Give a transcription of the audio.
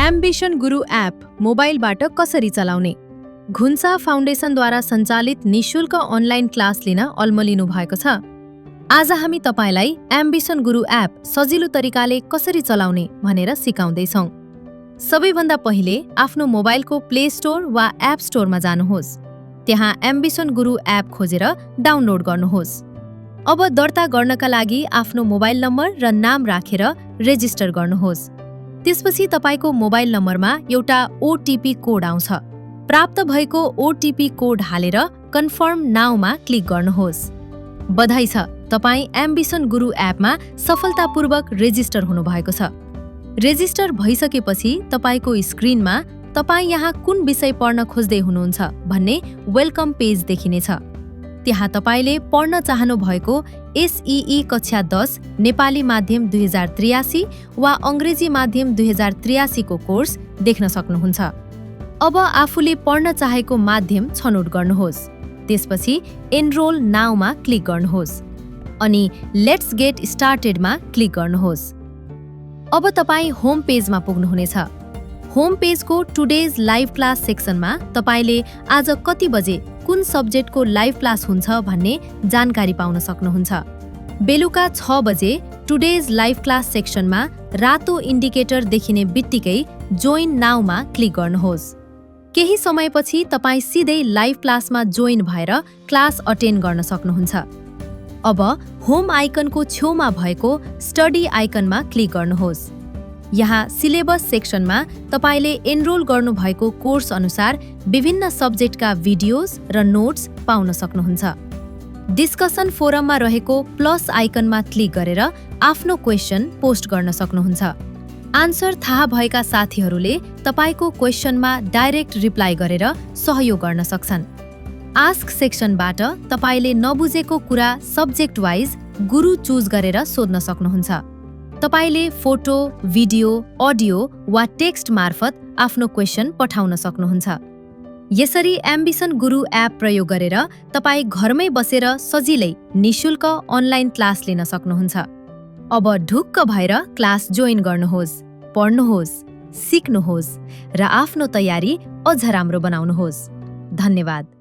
Ambition गुरु app मोबाइलबाट कसरी चलाउने? घुन्सा फाउन्डेसनद्वारा सञ्चालित निशुल्क अनलाइन क्लास लिन अल्मलिनु भएको छ। आज हामी तपाईलाई एम्बिसन गुरु एप सजिलो तरिकाले कसरी चलाउने भनेर सिकाउँदैछौँ। सबैभन्दा पहिले आफ्नो मोबाइलको प्ले स्टोर वा एप स्टोरमा जानुहोस्। त्यहाँ एम्बिसन गुरु एप खोजेर डाउनलोड गर्नुहोस्। अब दर्ता गर्नका लागि आफ्नो मोबाइल नम्बर र नाम राखेर रेजिस्टर गर्नुहोस्। त्यसपछि तपाईको मोबाइल नम्बरमा एउटा ओटिपी कोड आउँछ। प्राप्त भएको ओटिपी कोड हालेर कन्फर्म नाउमा क्लिक गर्नुहोस्। बधाई छ, तपाई एम्बिसन गुरु एपमा सफलतापूर्वक रेजिस्टर हुनुभएको छ। रेजिस्टर भइसकेपछि तपाईको स्क्रिनमा तपाई यहाँ कुन विषय पढ्न खोज्दै हुनुहुन्छ भन्ने वेलकम पेज देखिनेछ। त्यहाँ तपाईले पढ्न चाहनु भएको एसईई कक्षा 10 नेपाली माध्यम 2083 वा अंग्रेजी माध्यम 2083 को कोर्स देख्न सक्नुहुन्छ। अब आफूले पढ्न चाहेको माध्यम छनौट गर्नुहोस्। त्यसपछि एनरोल नाउमा क्लिक गर्नुहोस् अनि लेट्स गेट स्टार्टेडमा क्लिक गर्नुहोस्। अब तपाई होम पेजमा पुग्नुहुनेछ। होम पेजको टुडेज लाइभ क्लास सेक्सनमा तपाईले आज कति बजे कुन सब्जेक्टको लाइभ क्लास हुन्छ भन्ने जानकारी पाउन सक्नुहुन्छ। बेलुका 6 बजे टुडेज लाइभ क्लास सेक्सनमा रातो इन्डिकेटर देखिने बित्तिकै जोइन नाउमा क्लिक गर्नुहोस्। केही समयपछि तपाई सिधै लाइभ क्लासमा जोइन भएर क्लास अटेन्ड गर्न सक्नुहुन्छ। अब होम आइकनको छेउमा भएको स्टडी आइकनमा क्लिक गर्नुहोस्। यहाँ सिलेबस सेक्सनमा तपाईले एनरोल गर्नुभएको कोर्स अनुसार विभिन्न सब्जेक्टका भिडियोज र नोट्स पाउन सक्नुहुन्छ। डिस्कसन फोरममा रहेको प्लस आइकनमा क्लिक गरेर आफ्नो क्वेशन पोस्ट गर्न सक्नुहुन्छ। आन्सर थाहा भएका साथीहरूले तपाईको क्वेशनमा डाइरेक्ट रिप्लाई गरेर सहयोग गर्न सक्छन्। आस्क सेक्सनबाट तपाईले नबुझेको कुरा सब्जेक्ट वाइज गुरु चुज गरेर सोध्न सक्नुहुन्छ। तपाईले फोटो, भिडियो, अडियो वा टेक्स्ट मार्फत आफ्नो क्वेशन पठाउन सक्नुहुन्छ। यसरी एम्बिसन गुरु एप प्रयोग गरेर तपाई घरमै बसेर सजिलै निशुल्क अनलाइन क्लास लिन सक्नुहुन्छ। अब ढुक्क भएर क्लास जोइन गर्नुहोस्, पढ्नुहोस्, सिक्नुहोस् र आफ्नो तयारी अझ राम्रो बनाउनुहोस्। धन्यवाद।